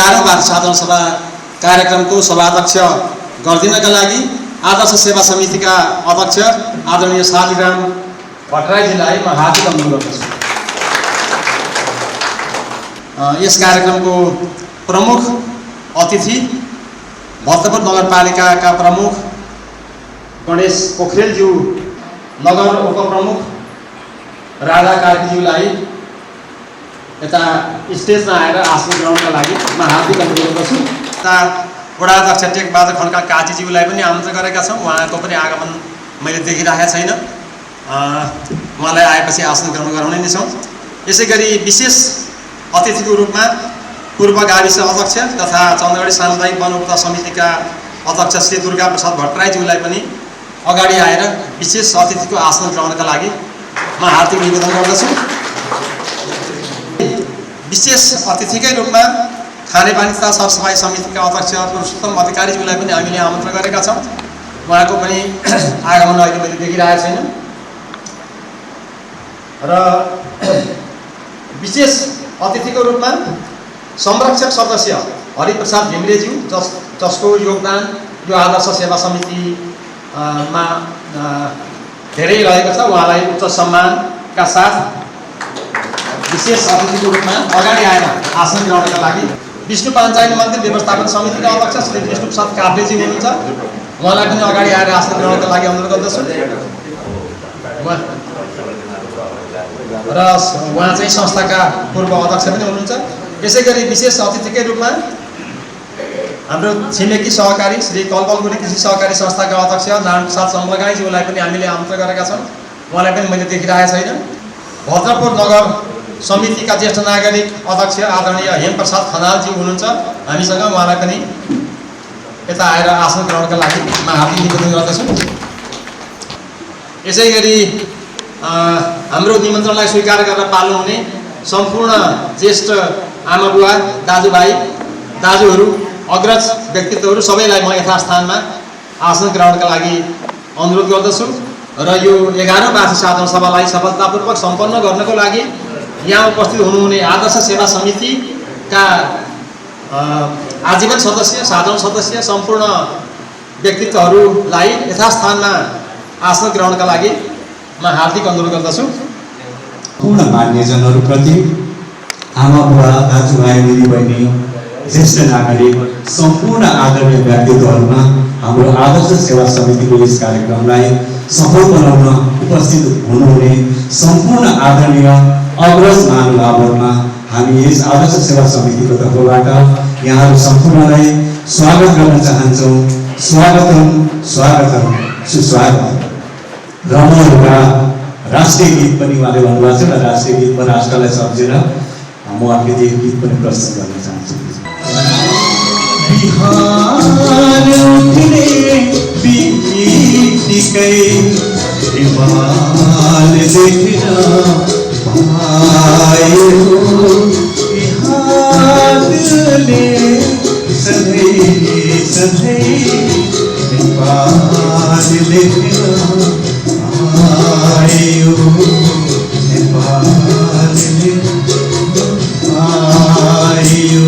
11औं वार्षिक साधारण सभा कार्यक्रमको सभाध्यक्ष गरिदिनका लागि आदर्श सेवा समितिका अध्यक्ष आदरणीय शालिग्राम भट्टराईजीलाई म हार्दिक अनुरोध गर्दछु। यस कार्यक्रमको प्रमुख अतिथि भक्तपुर नगरपालिकाका प्रमुख गणेश पोखरेलज्यू, नगर उपप्रमुख राधा कार्कीज्यूलाई यता स्टेजमा आएर आसन ग्रहणका लागि म हार्दिक अनुरोध गर्दछु। यता वडा अध्यक्ष टेकबहादुर खड्का काजीज्यूलाई पनि आमन्त्रण गरेका छौँ। उहाँको पनि आगमन मैले देखिरहेको छैन। उहाँलाई आएपछि आसन ग्रहण गराउने नै छौँ। यसै गरी विशेष अतिथिको रूपमा पूर्व गाविस अध्यक्ष तथा चन्द्रगढी सामुदायिक वन उपता समितिका अध्यक्ष श्री दुर्गा प्रसाद भट्टराईज्यूलाई पनि अगाडि आएर विशेष अतिथिको आसन ग्रहणका लागि म हार्दिक निवेदन गर्दछु। विशेष अतिथिकै रूपमा खानेपानी तथा सरसफाई समितिका अध्यक्ष पुरुषोत्तम अधिकारीज्यूलाई पनि हामीले आमन्त्रण गरेका छौँ। उहाँको पनि आगमन अहिले मैले देखिरहेको छैन। र विशेष अतिथिको रूपमा संरक्षक सदस्य हरिप्रसाद भिमरेज्यू, जसको योगदान यो आदर्श सेवा समितिमा धेरै रहेको छ, उहाँलाई उच्च सम्मानका साथ विशेष अतिथिको रूपमा अगाडि आएर आसन ग्रहणका लागि विष्णु पञ्चायत मन्दिर व्यवस्थापन समितिका अध्यक्ष श्री विष्णु प्रसाद काफ्लेजी हुनुहुन्छ। उहाँलाई पनि अगाडि आएर आसन ग्रहणका लागि अनुरोध गर्दछु। र उहाँ चाहिँ संस्थाका पूर्व अध्यक्ष पनि हुनुहुन्छ। यसै गरी विशेष अतिथिकै रूपमा हाम्रो छिमेकी सहकारी श्री कलबलगुडी कृषि सहकारी संस्थाका अध्यक्ष नारायण प्रसाद सम्लगाईज्यूलाई पनि हामीले आमन्त्रण गरेका छौँ। उहाँलाई पनि मैले देखिरहेको छैन। भद्रपुर नगर समितिका ज्येष्ठ नागरिक अध्यक्ष आदरणीय हेमप्रसाद खनालज्यू हुनुहुन्छ हामीसँग। उहाँलाई पनि यता आएर आसन ग्रहणका लागि म हार्दिक निवेदन गर्दछु। यसै गरी हाम्रो निमन्त्रणलाई स्वीकार गरेर पाल्नुहुने सम्पूर्ण ज्येष्ठ आमाबुवा, दाजुभाइ, दाजुहरू, अग्रज व्यक्तित्वहरू सबैलाई म यथास्थानमा आसन ग्रहणका लागि अनुरोध गर्दछु। र यो 11औं वार्षिक साधारण सभालाई सफलतापूर्वक सम्पन्न गर्नको लागि यहाँ उपस्थित हुनुहुने आदर्श सेवा समितिका आजीवन सदस्य, साधारण सदस्य, सम्पूर्ण व्यक्तित्वहरूलाई यथास्थानमा आसन ग्रहणका लागि म हार्दिक अनुरोध गर्दछु। पूर्ण मान्यजनहरूप्रति, आमा बुवा, दाजुभाइ, दिदीबहिनी, ज्येष्ठ नागरिक, सम्पूर्ण आदरणीय व्यक्तित्वहरूमा हाम्रो आदर्श सेवा समितिको यस कार्यक्रमलाई सफल बनाउन उपस्थित हुनुहुने सम्पूर्ण आदरणीय अग्रज महानुभावहरूमा हामी यस आदर्श सेवा समितिको तर्फबाट यहाँहरू सम्पूर्णलाई स्वागत गर्न चाहन्छौँ। स्वागतम, स्वागतम, सुस्वागतम। र म एउटा राष्ट्रिय गीत पनि उहाँले भन्नुभएको छ र राष्ट्रिय गीतमा राष्ट्रलाई सम्झेर म अलिकति गीत पनि प्रस्तुत गर्न चाहन्छु। बिहान उठ्ने बित्तिकै हिमाल देख्न पायो, हातले सधैँ सधैँ नेपाल देख्न आयो, नेपाल आयो।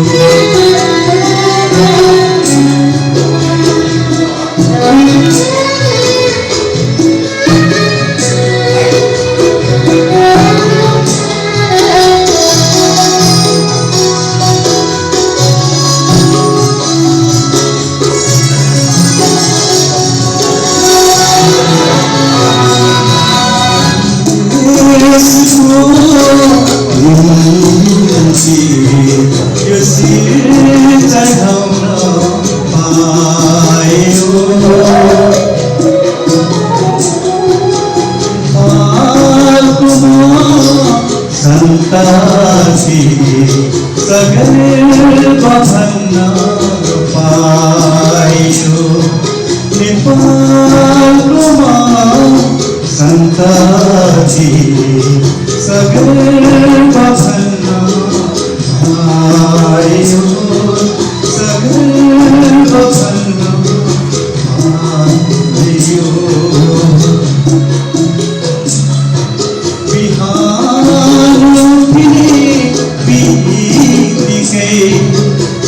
सगर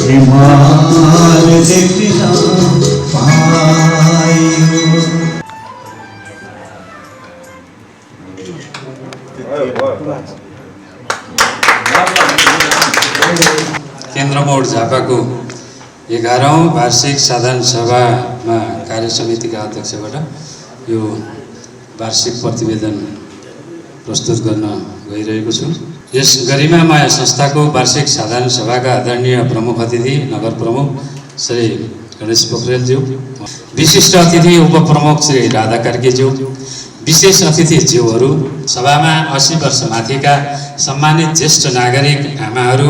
श्रीमान देख्न पायो। केन्द्र मोड झापाको 11औं वार्षिक साधारण सभामा कार्य समितिका अध्यक्षबाट यो वार्षिक प्रतिवेदन प्रस्तुत गर्न गइरहेको छु। यस गरिमामय संस्थाको वार्षिक साधारण सभाका आदरणीय प्रमुख अतिथि नगर प्रमुख श्री गणेश पोखरेलज्यू, विशिष्ट अतिथि उपप्रमुख श्री राधा कार्कीज्यू, विशेष अतिथिज्यूहरू, सभामा 80 वर्ष माथिका सम्मानित ज्येष्ठ नागरिक आमाहरू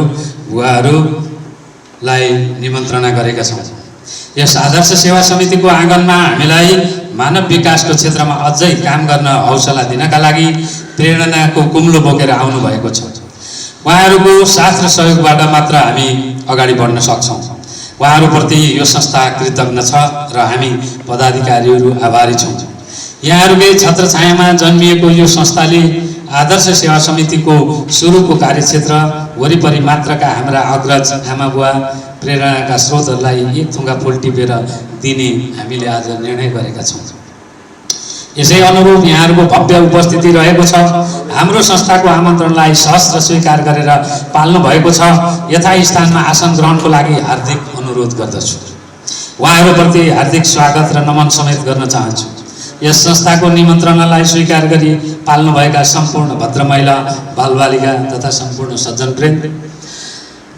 बुवाहरूलाई निमन्त्रणा गरेका छौँ। यस आदर्श सेवा समितिको आँगनमा हामीलाई मानव विकासको क्षेत्रमा अझै काम गर्न हौसला दिनका लागि प्रेरणाको कुम्लो बोकेर आउनुभएको छ। उहाँहरूको साथ र सहयोगबाट मात्र हामी अगाडि बढ्न सक्छौँ। उहाँहरूप्रति यो संस्था कृतज्ञ छ र हामी पदाधिकारीहरू आभारी छौँ। यहाँहरूकै छत्रछायामा जन्मिएको यो संस्थाले आदर्श सेवा समितिको सुरुको कार्यक्षेत्र वरिपरि मात्रका हाम्रा अग्रज आमा बुवा प्रेरणाका स्रोतहरूलाई एक थुङ्गा फुल टिपेर दिने हामीले आज निर्णय गरेका छौँ। यसै अनुरूप यहाँहरूको भव्य उपस्थिति रहेको छ। हाम्रो संस्थाको आमन्त्रणलाई सहर्ष स्वीकार गरेर पाल्नु भएको छ। यथास्थानमा आसन ग्रहणको लागि हार्दिक अनुरोध गर्दछु। उहाँहरूप्रति हार्दिक स्वागत र नमन समेत गर्न चाहन्छु। यस संस्थाको निमन्त्रणालाई स्वीकार गरी पाल्नुभएका सम्पूर्ण भद्र महिला बालबालिका तथा सम्पूर्ण सज्जनवृन्द,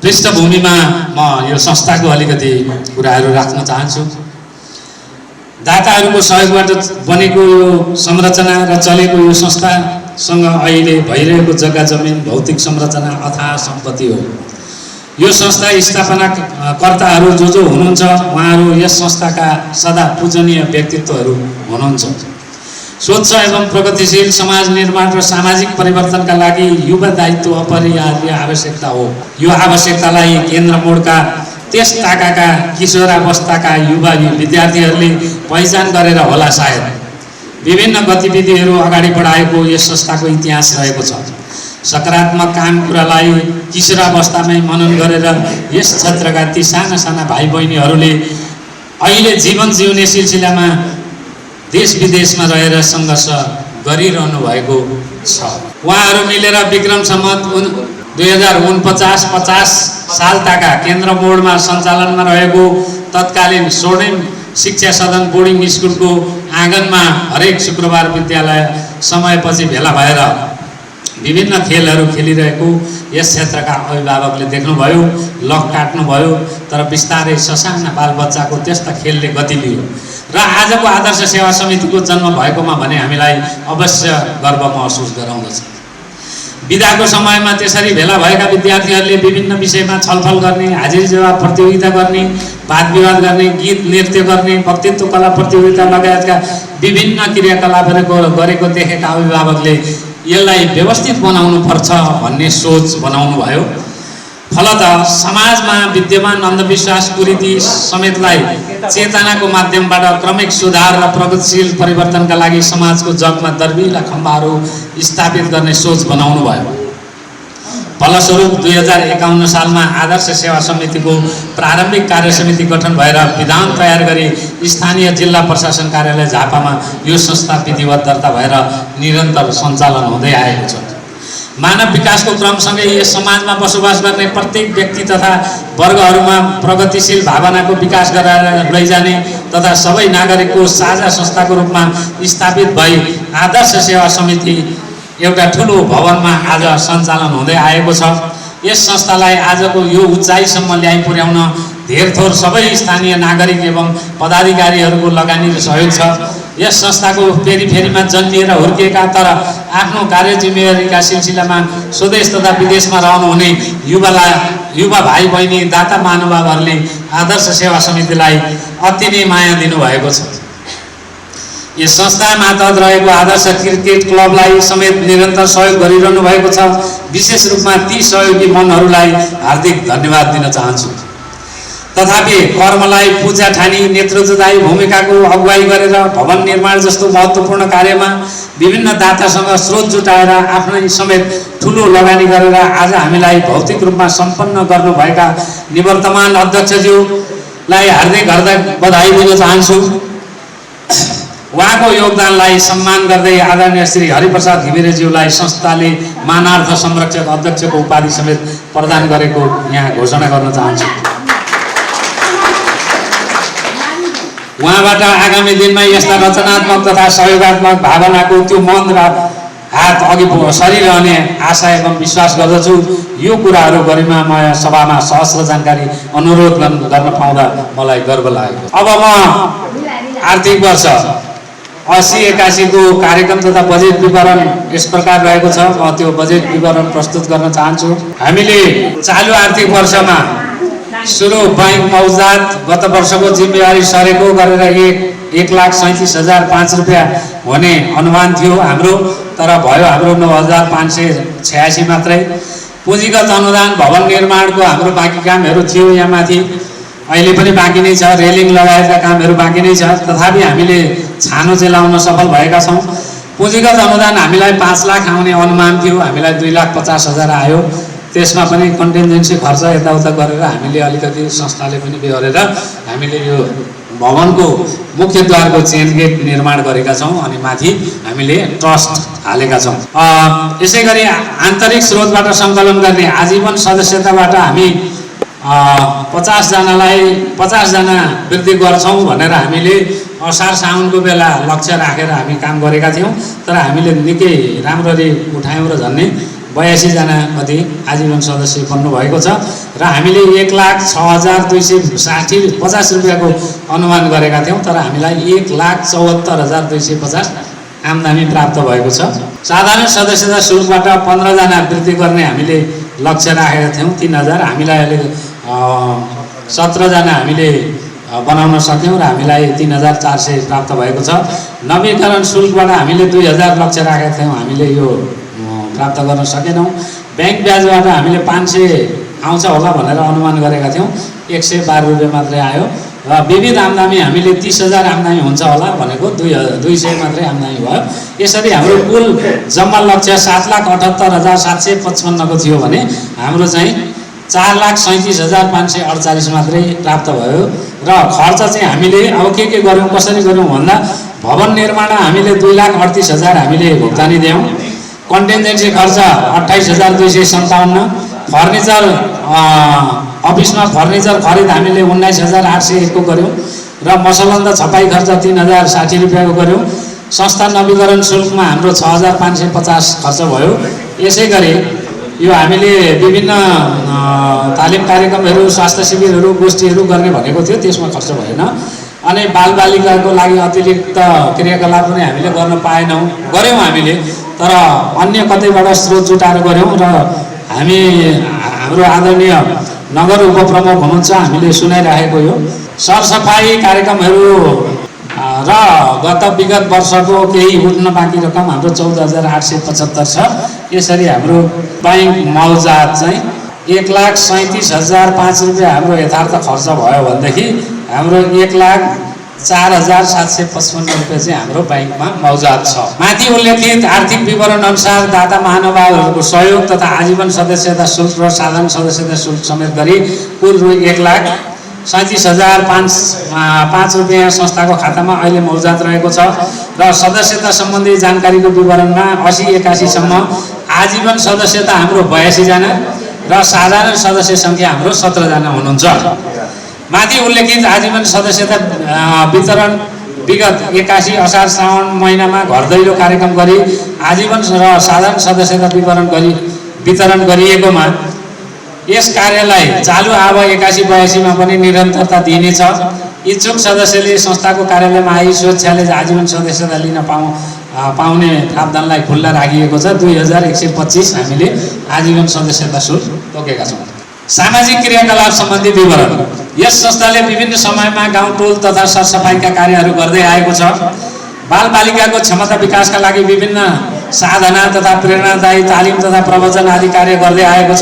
पृष्ठभूमिमा म यो संस्थाको अलिकति कुराहरू राख्न चाहन्छु। दाताहरूको सहयोगबाट बनेको यो संरचना र चलेको यो संस्थासँग अहिले भइरहेको जग्गा जमिन भौतिक संरचना अथाह सम्पत्ति हो। यो संस्था स्थापनाकर्ताहरू जो हुनुहुन्छ उहाँहरू यस संस्थाका सदा पूजनीय व्यक्तित्वहरू हुनुहुन्छ। स्वच्छ एवं प्रगतिशील समाज निर्माण र सामाजिक परिवर्तनका लागि युवा दायित्व अपरिहार्य आवश्यकता हो। यो आवश्यकतालाई केन्द्र मोडका त्यस ताकाका किशोरावस्थाका युवा विद्यार्थीहरूले पहिचान गरेर होला सायद विभिन्न गतिविधिहरू अगाडि बढाएको यस संस्थाको इतिहास रहेको छ। सकारात्मक काम कुरालाई किशोरावस्थामै मनन गरेर यस क्षेत्रका ती साना साना भाइ बहिनीहरूले अहिले जीवन जिउने सिलसिलामा देश विदेशमा रहेर सङ्घर्ष गरिरहनु भएको छ। उहाँहरू मिलेर विक्रम सम्वत 2049-50 साल ताका केन्द्र मोडमा सञ्चालनमा रहेको तत्कालीन स्वर्णिम शिक्षा सदन बोर्डिङ स्कुलको आँगनमा हरेक शुक्रबार विद्यालय समयपछि भेला भएर विभिन्न खेलहरू खेलिरहेको यस क्षेत्रका अभिभावकले देख्नुभयो, लक काट्नुभयो। तर बिस्तारै ससाना बालबच्चाको त्यस्ता खेलले गति लियो र आजको आदर्श सेवा समितिको जन्म भएकोमा भने हामीलाई अवश्य गर्व महसुस गराउँदछ। बिदाको समयमा त्यसरी भेला भएका विद्यार्थीहरूले विभिन्न विषयमा छलफल गर्ने, हाजिर जवाब प्रतियोगिता गर्ने, वाद विवाद गर्ने, गीत नृत्य गर्ने, वक्तित्व कला प्रतियोगिता लगायतका विभिन्न क्रियाकलापहरू गरेको देखेका अभिभावकले यसलाई व्यवस्थित बनाउनु पर्छ भन्ने सोच बनाउनु भयो। फलतः समाजमा विद्यमान अन्धविश्वास कुरीति समेतलाई चेतनाको माध्यमबाट क्रमिक सुधार र प्रगतिशील परिवर्तनका लागि समाजको जगमा दर्बिला खम्बाहरू स्थापित गर्ने सोच बनाउनु भयो। फलस्वरूप 2051 सालमा आदर्श सेवा समितिको प्रारम्भिक कार्य समिति गठन भएर विधान तयार गरी स्थानीय जिल्ला प्रशासन कार्यालय झापामा यो संस्था विधिवत दर्ता भएर निरन्तर सञ्चालन हुँदै आएको छ। मानव विकासको क्रमसँगै यस समाजमा बसोबास गर्ने प्रत्येक व्यक्ति तथा वर्गहरूमा प्रगतिशील भावनाको विकास गराएर लैजाने तथा सबै नागरिकको साझा संस्थाको रूपमा स्थापित भई आदर्श सेवा समिति एउटा ठुलो भवनमा आज सञ्चालन हुँदै आएको छ। यस संस्थालाई आजको यो उचाइसम्म ल्याइ पुर्याउन धेरथोर सबै स्थानीय नागरिक एवं पदाधिकारीहरूको लगानी र सहयोग छ। यस संस्थाको फेरिफेरीमा जन्मिएर हुर्किएका तर आफ्नो कार्य जिम्मेवारीका सिलसिलामा स्वदेश तथा विदेशमा रहनुहुने युवा भाइ बहिनी दाता महानुभावहरूले आदर्श सेवा समितिलाई अति नै माया दिनुभएको छ। यस संस्था मातहत रहेको आदर्श क्रिकेट क्लबलाई समेत निरन्तर सहयोग गरिरहनु भएको छ। विशेष रूपमा ती सहयोगी मनहरूलाई हार्दिक धन्यवाद दिन चाहन्छु। तथापि कर्मलाई पूजा ठानी नेतृत्वदायी भूमिकाको अगुवाई गरेर भवन निर्माण जस्तो महत्त्वपूर्ण कार्यमा विभिन्न दातासँग स्रोत जुटाएर आफ्नै समेत ठुलो लगानी गरेर आज हामीलाई भौतिक रूपमा सम्पन्न गर्नुभएका निवर्तमान अध्यक्षज्यूलाई हार्दिक बधाई दिन चाहन्छु। उहाँको योगदानलाई सम्मान गर्दै आदरणीय श्री हरिप्रसाद घिमिरेज्यूलाई संस्थाले मानार्थ संरक्षक अध्यक्षको उपाधि समेत प्रदान गरेको यहाँ घोषणा गर्न चाहन्छु। उहाँबाट आगामी दिनमा यस्ता रचनात्मक तथा सहयोगात्मक भावनाको त्यो मन र हात अघि सरिरहने आशा एवं विश्वास गर्दछु। यो कुराहरू गरिमामय सभामा सहस्र जानकारी अनुरोध गर्न पाउँदा मलाई गर्व लाग्यो। अब म आर्थिक वर्ष 80-81 को कार्यक्रम तथा बजेट विवरण यस प्रकार रहेको छ। म त्यो बजेट विवरण प्रस्तुत गर्न चाहन्छु। हामीले चालु आर्थिक वर्षमा सुरु बैंक मौजात गत वर्षको जिम्मेवारी सरेको गरेर 1,37,005 रुपियाँ हुने अनुमान थियो हाम्रो, तर भयो हाम्रो 9,586 मात्रै। पुँजीगत अनुदान भवन निर्माणको हाम्रो बाँकी कामहरू थियो यहाँ माथि, अहिले पनि बाँकी नै छ। रेलिङ लगायतका कामहरू बाँकी नै छ, तथापि हामीले छानो चलाउन सफल भएका छौँ। पुँजीगत अनुदान हामीलाई 5 लाख आउने अनुमान थियो, हामीलाई 2,50,000 आयो। त्यसमा पनि कन्टिन्जेन्सी खर्च यताउता गरेर हामीले अलिकति संस्थाले पनि बेहोरेर हामीले यो भवनको मुख्य द्वारको चेन गेट निर्माण गरेका छौँ अनि माथि हामीले ट्रस्ट हालेका छौँ। यसै गरी आन्तरिक स्रोतबाट सङ्कलन गर्ने आजीवन सदस्यताबाट हामी 50 जना वृद्धि गर्छौँ भनेर हामीले असार साउनको बेला लक्ष्य राखेर हामी काम गरेका थियौँ, तर हामीले निकै राम्ररी उठायौँ र झन्नै 82 जना कति आजीवन सदस्य बन्नु भएको छ र हामीले 1,06,250 रुपियाँको अनुमान गरेका थियौँ, तर हामीलाई 1,74,250 आम्दानी प्राप्त भएको छ। साधारण सदस्यता शुल्कबाट 15 जना वृद्धि गर्ने हामीले लक्ष्य राखेका थियौँ 3,000, हामीलाई अहिले 17 जना हामीले बनाउन सक्यौँ र हामीलाई 3,400 प्राप्त भएको छ। नवीकरण शुल्कबाट हामीले 2,000 लक्ष्य राखेका थियौँ, हामीले यो प्राप्त गर्न सकेनौँ। ब्याङ्क ब्याजबाट हामीले 500 आउँछ होला भनेर अनुमान गरेका थियौँ, 112 रुपियाँ मात्रै आयो र विविध आम्दानी हामीले 30,000 आम्दानी हुन्छ होला भनेको 200 मात्रै आम्दानी भयो। यसरी हाम्रो कुल जम्मा लक्ष्य 7,78,755 को थियो भने हाम्रो चाहिँ 4,37,548 मात्रै प्राप्त भयो र खर्च चाहिँ हामीले अब के गर्यौँ कसरी गर्यौँ भन्दा भवन निर्माण हामीले 2,38,000 हामीले भुक्तानी दियौँ। कन्टिन्जेन्सी खर्च 28,257, फर्निचर अफिसमा फर्निचर खरिद हामीले 19,801 को गऱ्यौँ र मसलन्द छपाई खर्च 3,060 रुपियाँको गऱ्यौँ। संस्था नवीकरण शुल्कमा हाम्रो 6,550 खर्च भयो। यसै गरी यो हामीले विभिन्न तालिम कार्यक्रमहरू स्वास्थ्य शिविरहरू गोष्ठीहरू गर्ने भनेको थियो, त्यसमा खर्च भएन। अनि बालबालिकाको लागि अतिरिक्त क्रियाकलाप पनि हामीले गर्न पाएनौँ, गऱ्यौँ हामीले, तर अन्य कतैबाट स्रोत जुटाएर गऱ्यौँ र हाम्रो आदरणीय नगर उपप्रमुख हुनुहुन्छ, हामीले सुनाइराखेको यो सरसफाई कार्यक्रमहरू र विगत वर्षको केही उठ्न बाँकी रकम हाम्रो 14,875 छ। यसरी हाम्रो बैंक मौजात चाहिँ 1,37,005 रुपियाँ हाम्रो यथार्थ खर्च भयो भनेदेखि हाम्रो 1,04,755 रुपियाँ चाहिँ हाम्रो बैंकमा मौजात छ। माथि उल्लेखित आर्थिक विवरण अनुसार दाता महानुभावहरूको सहयोग तथा आजीवन सदस्यता शुल्क र साधारण सदस्यता शुल्क समेत गरी कुल रु 1,37,005 रुपियाँ संस्थाको खातामा अहिले मौजात रहेको छ र सदस्यता सम्बन्धी जानकारीको विवरणमा 80-81 सम्म आजीवन सदस्यता हाम्रो 82 जना र साधारण सदस्य सङ्ख्या हाम्रो 17 जना हुनुहुन्छ। माथि उल्लेखित आजीवन सदस्यता वितरण विगत 81 असार साउन महिनामा घर दैलो कार्यक्रम गरी आजीवन र साधारण सदस्यता वितरण गरिएकोमा यस कार्यलाई चालु आब 81-82 मा पनि निरन्तरता दिइनेछ। इच्छुक सदस्यले संस्थाको कार्यालयमा आई स्वेच्छाले आजीवन सदस्यता लिन पाउने प्रावधानलाई खुल्ला राखिएको छ। 2,125 हामीले आजीवन सदस्यता शुल्क तोकेका छौँ। सामाजिक क्रियाकलाप सम्बन्धी विवरण। यस संस्थाले विभिन्न समयमा गाउँ टोल तथा सरसफाइका कार्यहरू गर्दै आएको छ। बालबालिकाको क्षमता विकासका लागि विभिन्न साधना तथा प्रेरणादायी तालिम तथा प्रवचन आदि कार्य गर्दै आएको छ।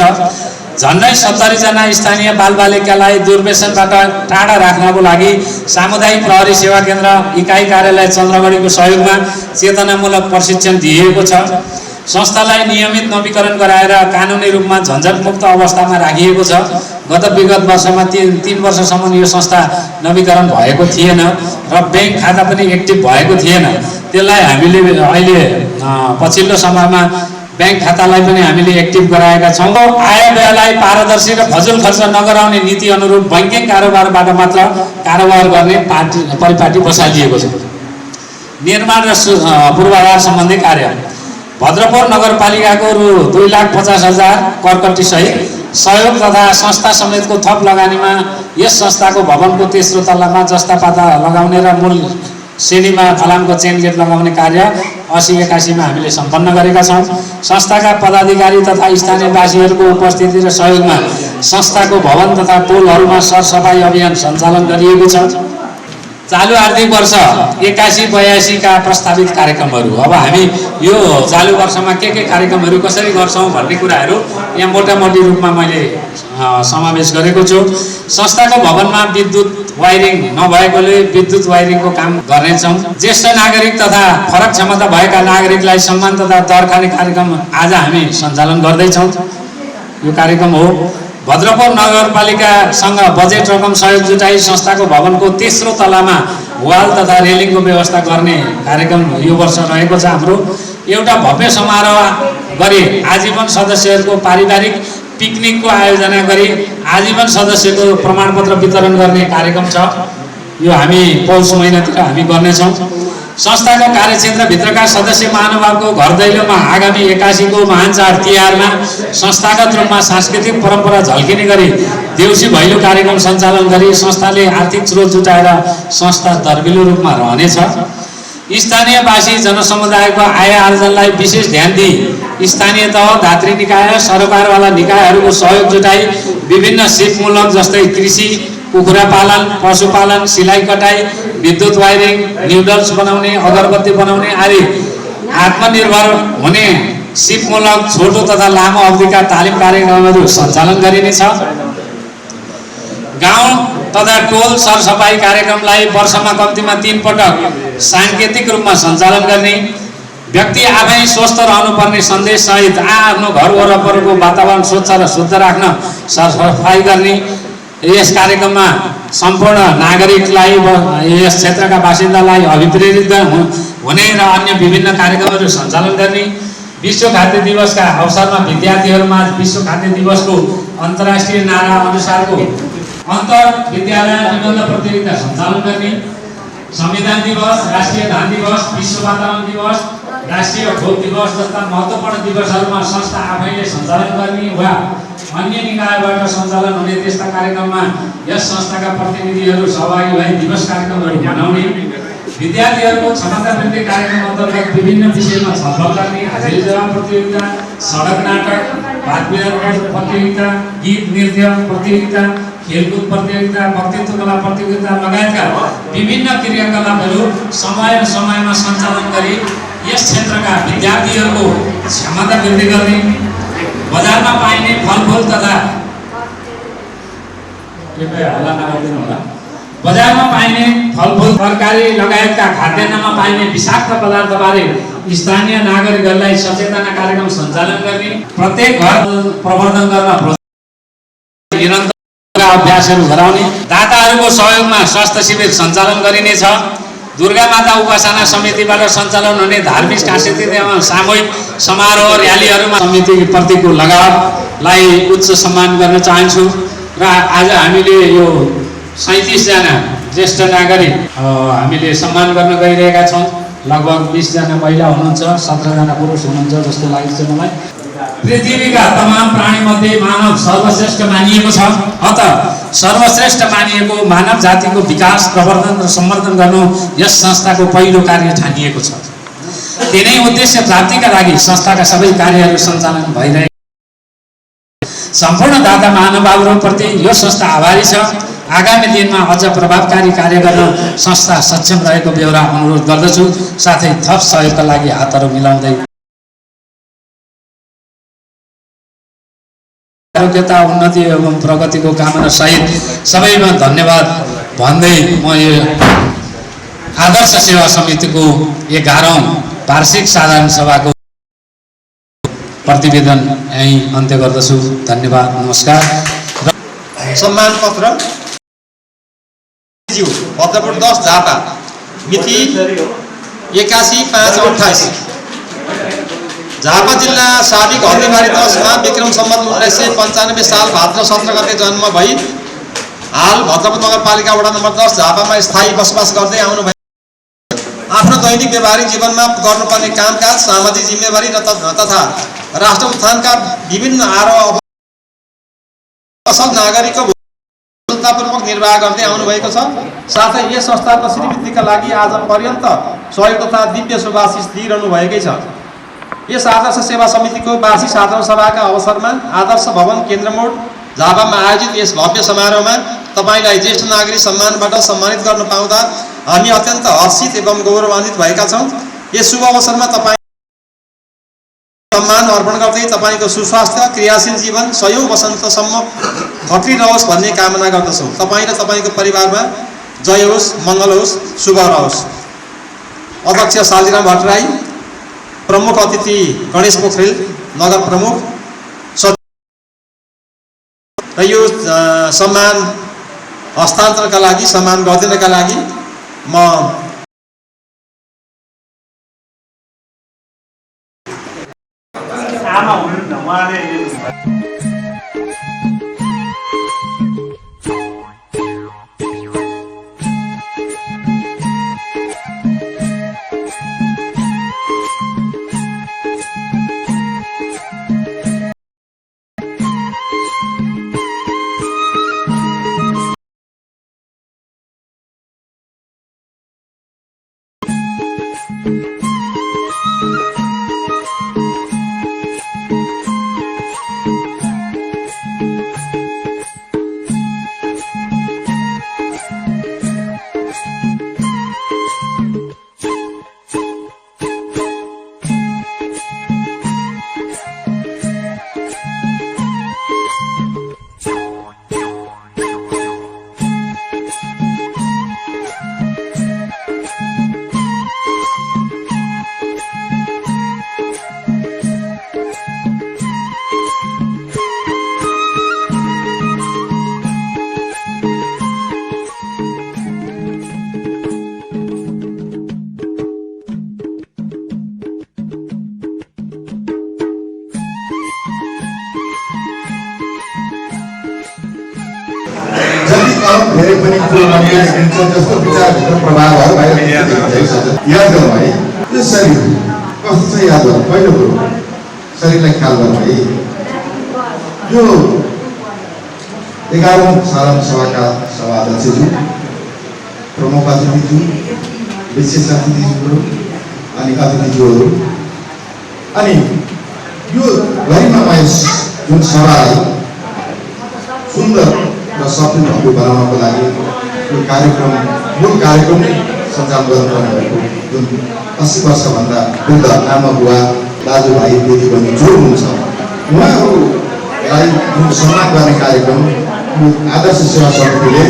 झन्डै 70 जना स्थानीय बालबालिकालाई दुर्व्यसनबाट टाढा राख्नको लागि सामुदायिक प्रहरी सेवा केन्द्र इकाइ कार्यालय चन्द्रगढीको सहयोगमा चेतनामूलक प्रशिक्षण दिइएको छ। संस्थालाई नियमित नवीकरण गराएर कानुनी रूपमा झन्झटमुक्त अवस्थामा राखिएको छ। गत विगत वर्षमा 3 वर्षसम्म यो संस्था नवीकरण भएको थिएन र ब्याङ्क खाता पनि एक्टिभ भएको थिएन। त्यसलाई हामीले अहिले पछिल्लो समयमा ब्याङ्क खातालाई पनि हामीले एक्टिभ गराएका छौँ। आय व्ययलाई पारदर्शी र फजुल खर्च नगराउने नीति अनुरूप बैङ्किङ कारोबारबाट मात्र कारोबार गर्ने परिपाटी बसालिएको छ। निर्माण र पूर्वाधार सम्बन्धी कार्य भद्रपुर नगरपालिकाको रु 2,50,000 करकट्टी सहित सहयोग तथा संस्था समेतको थप लगानीमा यस संस्थाको भवनको तेस्रो तल्लामा जस्ता पाता लगाउने र मूल श्रेणीमा फलामको चेन गेट लगाउने कार्य 80-81 मा हामीले सम्पन्न गरेका छौँ। संस्थाका पदाधिकारी तथा स्थानीयवासीहरूको उपस्थिति र सहयोगमा संस्थाको भवन तथा पोलहरूमा सरसफाई अभियान सञ्चालन गरिएको छ। चालु आर्थिक वर्ष 81-82 का प्रस्तावित कार्यक्रमहरू अब हामी यो चालु वर्षमा के कार्यक्रमहरू कसरी गर्छौँ भन्ने कुराहरू यहाँ मोटामोटी रूपमा मैले समावेश गरेको छु। संस्थाको भवनमा विद्युत वायरिङ नभएकोले विद्युत वायरिङको काम गर्नेछौँ। ज्येष्ठ नागरिक तथा फरक क्षमता भएका नागरिकलाई सम्मान तथा दर खाने कार्यक्रम आज हामी सञ्चालन गर्दैछौँ। यो कार्यक्रम हो भद्रपुर नगरपालिकासँग बजेट रकम सहयोग जुटाई संस्थाको भवनको तेस्रो तलामा वाल तथा रेलिङको व्यवस्था गर्ने कार्यक्रम यो वर्ष रहेको छ। हाम्रो एउटा भव्य समारोह गरी आजीवन सदस्यहरूको पारिवारिक पिकनिकको आयोजना गरी आजीवन सदस्यको प्रमाणपत्र वितरण गर्ने कार्यक्रम छ। यो हामी पौष महिनातिर हामी गर्नेछौँ। संस्थाको कार्यक्षेत्रभित्रका सदस्य महानुभावको घर दैलोमा आगामी 81 को महान चाड तिहारमा संस्थागत रूपमा सांस्कृतिक परम्परा झल्किने गरी देउसी भैलो कार्यक्रम सञ्चालन गरी संस्थाले आर्थिक स्रोत जुटाएर संस्था दर्बिलो रूपमा रहनेछ। स्थानीयवासी जनसमुदायको आय आर्जनलाई विशेष ध्यान दिई स्थानीय तह धात्री निकाय सरकारवाला निकायहरूको सहयोग जुटाई विभिन्न सिपमूलक जस्तै कृषि कुखुरा पालन पशुपालन सिलाइ कटाई विद्युत वायरिङ न्युडल्स बनाउने अगरबत्ती बनाउने आदि आत्मनिर्भर हुने सिपमूलक छोटो तथा लामो अवधिका तालिम कार्यक्रमहरू सञ्चालन गरिनेछ। गाउँ तथा टोल सरसफाई कार्यक्रमलाई वर्षमा कम्तीमा 3 पटक साङ्केतिक रूपमा सञ्चालन गर्ने व्यक्ति आफै स्वस्थ रहनुपर्ने सन्देश सहित आफ्नो घर वरपरको वातावरण स्वच्छ र शुद्ध राख्न सरसफाई गर्ने। यस कार्यक्रममा सम्पूर्ण नागरिकलाई यस क्षेत्रका बासिन्दालाई अभिप्रेरित हुने र अन्य विभिन्न कार्यक्रमहरू सञ्चालन गर्ने। विश्व खाद्य दिवसका अवसरमा विद्यार्थीहरूमा विश्व खाद्य दिवसको अन्तर्राष्ट्रिय नारा अनुसारको अन्तर विद्यालय निबन्ध प्रतियोगिता सञ्चालन गर्ने। संविधान दिवस राष्ट्रिय धान दिवस विश्व वातावरण दिवस राष्ट्रिय भोग दिवस जस्ता महत्त्वपूर्ण दिवसहरूमा संस्था आफैले सञ्चालन गर्ने वा अन्य निकायबाट सञ्चालन हुने त्यस्ता कार्यक्रममा यस संस्थाका प्रतिनिधिहरू सहभागी भई दिवस कार्यक्रमहरू मनाउने। विद्यार्थीहरूको क्षमता वृद्धि कार्यक्रम अन्तर्गत विभिन्न विषयमा छलफल गर्ने। हाजिरी जवाब प्रतियोगिता सडक नाटक वाद विवाद प्रतियोगिता गीत नृत्य प्रतियोगिता खेलकुद प्रतियोगिता वक्तित्व कला प्रतियोगिता लगायतका विभिन्न क्रियाकलापहरू समयमा सञ्चालन गरी यस क्षेत्रका विद्यार्थीहरूको क्षमता वृद्धि गर्ने। बजारमा पाइने फलफुल तथा बजारमा पाइने फलफुल तरकारी लगायतका खाद्यान्नमा पाइने विषाक्त पदार्थबारे स्थानीय नागरिकहरूलाई सचेतना कार्यक्रम सञ्चालन गर्ने। प्रत्येक घर प्रवर्धन गर्न निरन्तर अभ्यासहरू गराउने। दाताहरूको सहयोगमा स्वास्थ्य शिविर सञ्चालन गरिनेछ। दुर्गा माता उपासना समितिबाट सञ्चालन हुने धार्मिक सांस्कृतिक एवं सामूहिक समारोह र्यालीहरूमा समितिप्रतिको लगावलाई उच्च सम्मान गर्न चाहन्छु। र आज हामीले यो 37 जना ज्येष्ठ नागरिक हामीले सम्मान गर्न गइरहेका छौँ। लगभग 20 जना महिला हुनुहुन्छ 17 जना पुरुष हुनुहुन्छ जस्तो लाग्छ मलाई। पृथ्वीका तमाम प्राणीमध्ये मानव सर्वश्रेष्ठ मानिएको छ। अत सर्वश्रेष्ठ मानिएको मानव जातिको विकास प्रवर्धन र सम्वर्धन गर्नु यस संस्थाको पहिलो कार्य ठानिएको छ। तिनै उद्देश्य प्राप्तिका लागि संस्थाका सबै कार्यहरू सञ्चालन भइरहेका सम्पूर्ण दाता महानुभावहरूप्रति यो संस्था आभारी छ। आगामी दिनमा अझ प्रभावकारी कार्य गर्न संस्था सक्षम रहेको बेहोरा अनुरोध गर्दछु। साथै थप सहयोगका लागि हातहरू मिलाउँदै आरोग्यता उन्नति एवं प्रगतिको कामना सहित सबैमा धन्यवाद भन्दै म यो आदर्श सेवा समितिको 11औं वार्षिक साधारण सभाको प्रतिवेदन यही अन्त्य गर्दछु। धन्यवाद, नमस्कार। सम्मान पत्र भद्रपुर 10 झापा मिति 81/5/28। झापा जिल्ला साबिक हल्दीबारी 10 मा विक्रम सम्वत 1995 साल भाद्र 17 गते जन्म भई हाल भद्रपुर नगरपालिका वडा नम्बर 10 झापामा स्थायी बसोबास गर्दै आउनु भयो। आफ्नो दैनिक व्यावहारिक जीवनमा गर्नुपर्ने कामकाज, सामाजिक जिम्मेवारी तथा राष्ट्र उत्थानका विभिन्न असल नागरिकको पूर्वक निर्वाह गर्दै आउनु भएको छ। साथै यस संस्थाको श्रीवृद्धिका लागि आज पर्यन्त सहयोग तथा दिव्य शुभाशिष दिइरहनु भएकै छ। यस आदर्श सेवा समितिको वार्षिक साधारण सभाका अवसरमा आदर्श भवन केन्द्र मोड झापामा आयोजित यस भव्य समारोहमा तपाईलाई ज्येष्ठ नागरिक सम्मानबाट सम्मानित गर्न पाउँदा हामी अत्यन्त हर्षित एवं गौरवान्वित भएका छौँ। यस शुभ अवसरमा तपाईँ सम्मान अर्पण गर्दै तपाईको सुस्वास्थ्य, क्रियाशील जीवन सयौं वसन्तसम्म घटिरहोस् भन्ने कामना गर्दछौँ। तपाईँ र तपाईँको परिवारमा जय होस्, मङ्गल होस्, शुभ रहोस्। अध्यक्ष शालिग्राम भट्टराई, प्रमुख अतिथि गणेश पोखरेल, नगर प्रमुख र यो सम्मान हस्तान्तरणका लागि, सम्मान गरिदिनका लागि म आमा हुनुहुन्छ उहाँले धेरै पनि जस्तो विचारभित्र प्रभाव भयो बाहिर याद गर्नु है। यो शरीर कस्तो छ याद गर्नु, पहिलो कुरो शरीरलाई ख्याल गर्नु है। यो 11औं साधारण सभाका सभाध्यक्षज्यू, प्रमुख अतिथिज्यू, विशेष अतिथिज्यूहरू अनि अतिथिज्यूहरू अनि यो गरिमामय जुन सभालाई सुन्दर र सफल भव्य बनाउनको लागि यो कार्यक्रम मूल कार्यक्रम नै सञ्चालन गर्नुपर्ने भएको जुन 80 वर्षभन्दा वृद्ध आमा बुवा दाजुभाइ दिदीबहिनी जो हुनुहुन्छ उहाँहरूलाई जुन सम्मान गर्ने कार्यक्रम आदर्श सेवा समितिले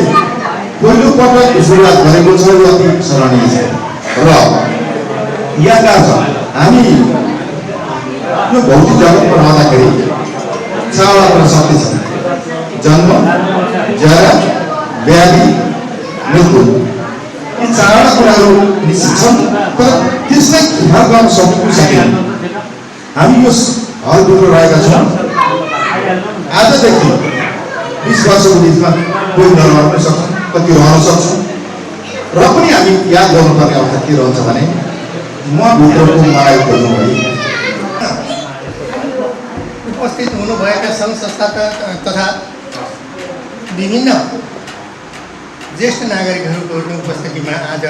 पहिलोपटक सुरुवात गरेको छ। यो अति सराहनीय छ र यादगार छ। हामी यो भौतिक जगतमा रहँदाखेरि चारवटा कुरा सत्य छ: जन्म, जरा, व्याधि, मृत्यु। यी चारवटा कुराहरू निश्चित छन्, तर त्यसलाई ख्याल गर्न सकिँदैन। हामी यो हलभित्र रहेका छौँ। आजदेखि 20 वर्षको बिचमा कोही नरहन पनि सक्छौँ, कति रहन सक्छौँ र पनि हामी याद गर्नुपर्ने अवस्था के रहन्छ भने म भित्रको मलाई खोज्नु है। उपस्थित हुनुभएका सङ्घ संस्था तथा विभिन्न ज्येष्ठ नागरिकहरूको उपस्थितिमा आज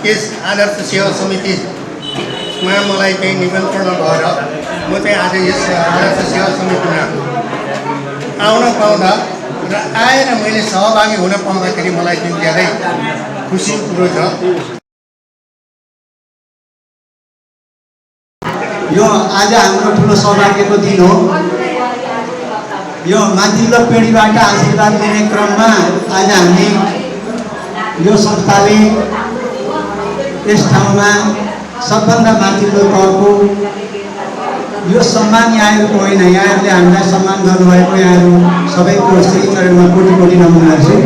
यस आदर्श सेवा समितिमा मलाई चाहिँ निमन्त्रणा भएर म चाहिँ आज यस आदर्श सेवा समितिमा आउन पाउँदा र आएर मैले सहभागी हुन पाउँदाखेरि मलाई चाहिँ धेरै खुसी कुरो छ। यो आज हाम्रो ठुलो सौभाग्यको दिन हो। यो माथिल्लो पिँढीबाट आशीर्वाद लिने क्रममा आज हामी यो संस्थाले यस ठाउँमा सबभन्दा माथिल्लो तहको यो सम्मान यहाँहरूको होइन, यहाँहरूले हामीलाई सम्मान गर्नुभएको यहाँहरू सबैको श्री चरणमा कोटि कोटि नमन गर्छु।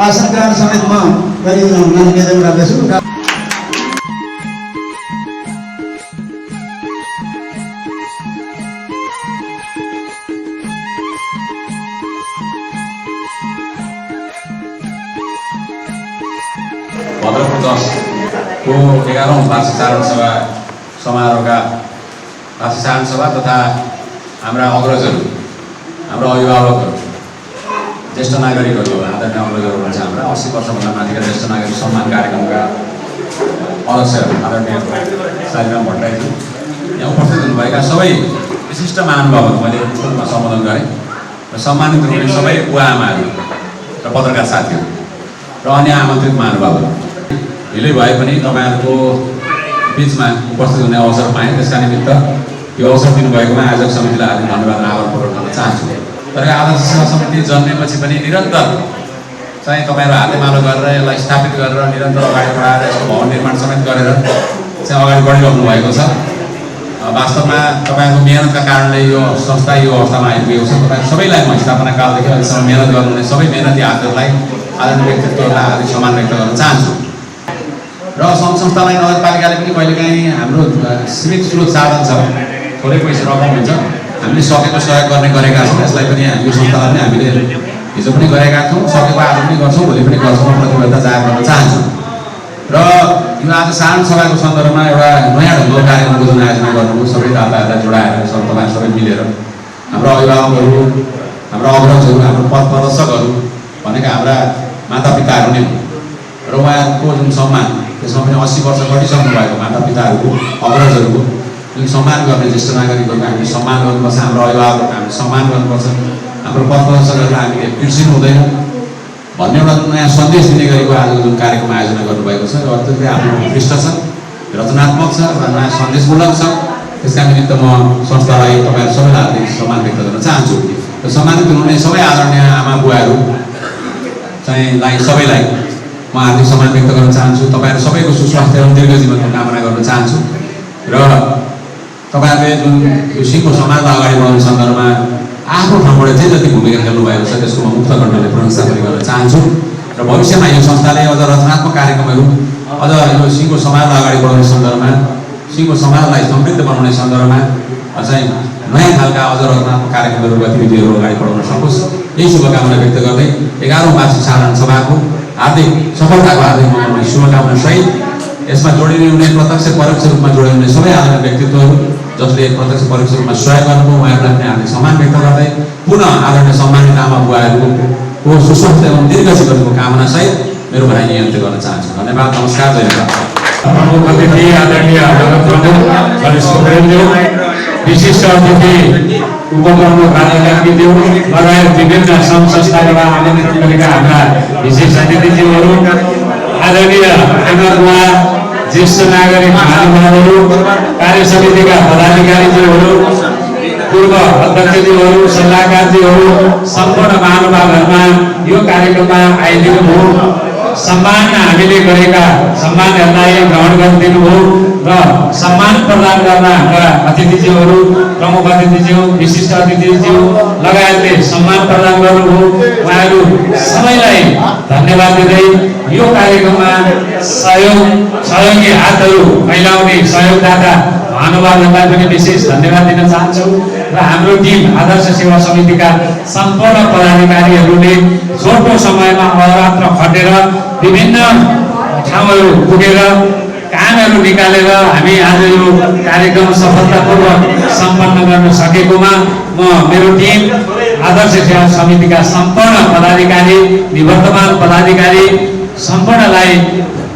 आसन ग्रहण समेत म गरिदिन निवेदन गर्दछु। भद्रपुर 10 को 11औं वार्षिक साधारण सभा समारोहका वार्षिक साधारण सभा तथा हाम्रा अग्रजहरू, हाम्रा अभिभावकहरू, ज्येष्ठ नागरिकहरू, आदरणीय अग्रजहरू हुनुहुन्छ। हाम्रा 80 वर्षभन्दा माथिका ज्येष्ठ नागरिक सम्मान कार्यक्रमका अध्यक्ष आदरणीय शालिग्राम भट्टराईजी, यहाँ उपस्थित हुनुभएका सबै विशिष्ट महानुभावहरू मैले स्कुलमा सम्बोधन गरेँ र सम्मानित हुने सबै बुवा आमाहरू र पत्रकार साथीहरू र अन्य आमन्त्रित महानुभावहरू, ढिलै भए पनि तपाईँहरूको बिचमा उपस्थित हुने अवसर पाएँ। त्यसका निमित्त यो अवसर दिनुभएकोमा आयोजक समितिलाई हार्दिक धन्यवाद र आभार प्रकट गर्न चाहन्छु। तर आदर्श सेवा समिति जन्मेपछि पनि निरन्तर चाहिँ तपाईँहरू हातेमालो गरेर यसलाई स्थापित गरेर निरन्तर अगाडि बढाएर यसको भवन निर्माण समेत गरेर चाहिँ अगाडि बढिरहनु भएको छ। वास्तवमा तपाईँहरूको मेहनतका कारणले यो संस्था यो अवस्थामा आइपुगेको छ। तपाईँ सबैलाई म स्थापना कालदेखि अहिलेसम्म मेहनत गर्नुहुने सबै मेहनती हातहरूलाई आदरणीय व्यक्तित्वहरूलाई हार्दिक सम्मान व्यक्त गर्न चाहन्छु। र सङ्घ संस्थालाई नगरपालिकाले पनि कहिलेकाहीँ हाम्रो सीमित स्रोत साधन छ, थोरै पैसा रकम हुन्छ, हामीले सकेको सहयोग गरेका छौँ। यसलाई पनि यो संस्थालाई पनि हामीले हिजो पनि गरेका छौँ, सकेको आज पनि गर्छौँ, भोलि पनि गर्छौँ, प्रतिबद्धता जाहेर गर्न चाहन्छु। र यो आज साधारण सभाको सन्दर्भमा एउटा नयाँ ढङ्गको कार्यक्रमको जुन आयोजना गर्नुभयो, सबै दाताहरूलाई जोडाएर तपाईँ सबै मिलेर हाम्रो अभिभावकहरू, हाम्रा अग्रजहरू, हाम्रो पथ प्रदर्शकहरू भनेका हाम्रा मातापिताहरू नै र उहाँहरूको जुन सम्मान, त्यसमा पनि 80 वर्ष घटिसक्नु भएको मातापिताहरूको, अग्रजहरूको जुन सम्मान गर्ने ज्येष्ठ नागरिकहरूको हामीले सम्मान गर्नुपर्छ, हाम्रो अभिभावकहरूको हामीले सम्मान गर्नुपर्छ, हाम्रो पथ प्रदर्शकहरूलाई हामीले बिर्सिनु हुँदैन भन्ने एउटा नयाँ सन्देश दिने गरेको आजको जुन कार्यक्रम आयोजना गर्नुभएको छ र अत्यन्तै आफ्नो उत्कृष्ट छ, रचनात्मक छ र नयाँ सन्देशमूलक छ। त्यसका निमित्त म संस्थालाई तपाईँहरू सबैलाई हार्दिक सम्मान व्यक्त गर्न चाहन्छु र सम्मानित हुनुहुने सबै आदरणीय आमा बुवाहरू चाहिँलाई सबैलाई म हार्दिक सम्मान व्यक्त गर्न चाहन्छु। तपाईँहरू सबैको सुस्वास्थ्य र दीर्घ जीवनको कामना गर्न चाहन्छु र तपाईँहरूले जुन यो सिङ्गो समाजलाई अगाडि बढाउने सन्दर्भमा आफ्नो ठाउँबाट जे जति भूमिका खेल्नु भएको छ त्यसको म मुक्त कण्ठले प्रशंसा पनि गर्न चाहन्छु र भविष्यमा यो संस्थाले अझ रचनात्मक कार्यक्रमहरू, अझ यो सिङ्गो समाजलाई अगाडि बढाउने सन्दर्भमा, सिङ्गो समाजलाई समृद्ध बनाउने सन्दर्भमा चाहिँ नयाँ खालका अझ रचनात्मक कार्यक्रमहरू, गतिविधिहरू अगाडि बढाउन सकोस्, यही शुभकामना व्यक्त गर्दै 11औं वार्षिक साधारण सभाको हार्दिक सफलताको हार्दिक शुभकामना सहित यसमा जोडिने हुने प्रत्यक्ष परोक्ष रूपमा जोडिने सबै आदरणीय व्यक्तित्वहरू जसले प्रत्यक्ष परोक्ष रूपमा सहयोग गर्नुभयो उहाँहरूलाई पनि हार्दिक सम्मान व्यक्त गर्दै पुनः आदरणीय सम्मानित आमा बुवाहरूको सुस्वास्थ्य एवं दीर्घ जीवनको कामना सहित मेरो भनाइ यही अन्त्य गर्न चाहन्छु। धन्यवाद, नमस्कार, जय नेपाल। प्रमुख अतिथि आदरणीय गणेश पोखरेलज्यू, विशिष्ट अतिथि उपप्रमुख राज्यज्ञज्यू लगायत विभिन्न सङ्घ संस्थाबाट आमन्त्रित गरेका हाम्रा विशेष अतिथिज्यूहरू, आदरणीय नेतृत्वमा ज्येष्ठ नागरिक महानुभावहरू, कार्य समितिका पदाधिकारीज्यूहरू, पूर्व अध्यक्षज्यूहरू, सल्लाहकारज्यूहरू, सम्पूर्ण महानुभावहरूमा यो कार्यक्रममा आइदिनु भयो। सम्मान हामीले गरेका सम्मानहरूलाई ग्रहण गरिदिनुभयो र सम्मान प्रदान गर्न हाम्रा अतिथिज्यूहरू, प्रमुख अतिथिज्यू, विशिष्ट अतिथिज्यू लगायतले सम्मान प्रदान गर्नुभयो। उहाँहरू सबैलाई धन्यवाद दिँदै यो कार्यक्रममा सहयोगी हातहरू फैलाउने सहयोगदाता महानुभावहरूलाई पनि विशेष धन्यवाद दिन चाहन्छु र हाम्रो टिम आदर्श सेवा समितिका सम्पूर्ण पदाधिकारीहरूले छोटो समयमा अहोरात्र खटेर विभिन्न ठाउँहरू पुगेर कामहरू निकालेर हामी आज यो कार्यक्रम सफलतापूर्वक सम्पन्न गर्न सकेकोमा म मेरो टिम आदर्श सेवा समितिका सम्पूर्ण पदाधिकारी, निवर्तमान पदाधिकारी सम्पूर्णलाई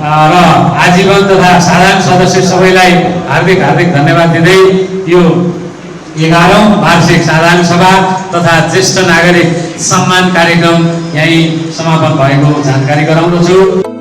र आजीवन तथा साधारण सदस्य सबैलाई हार्दिक धन्यवाद दिँदै यो 11औं वार्षिक साधारण सभा तथा ज्येष्ठ नागरिक सम्मान कार्यक्रम यही समापन भएको जानकारी गराउँदछु।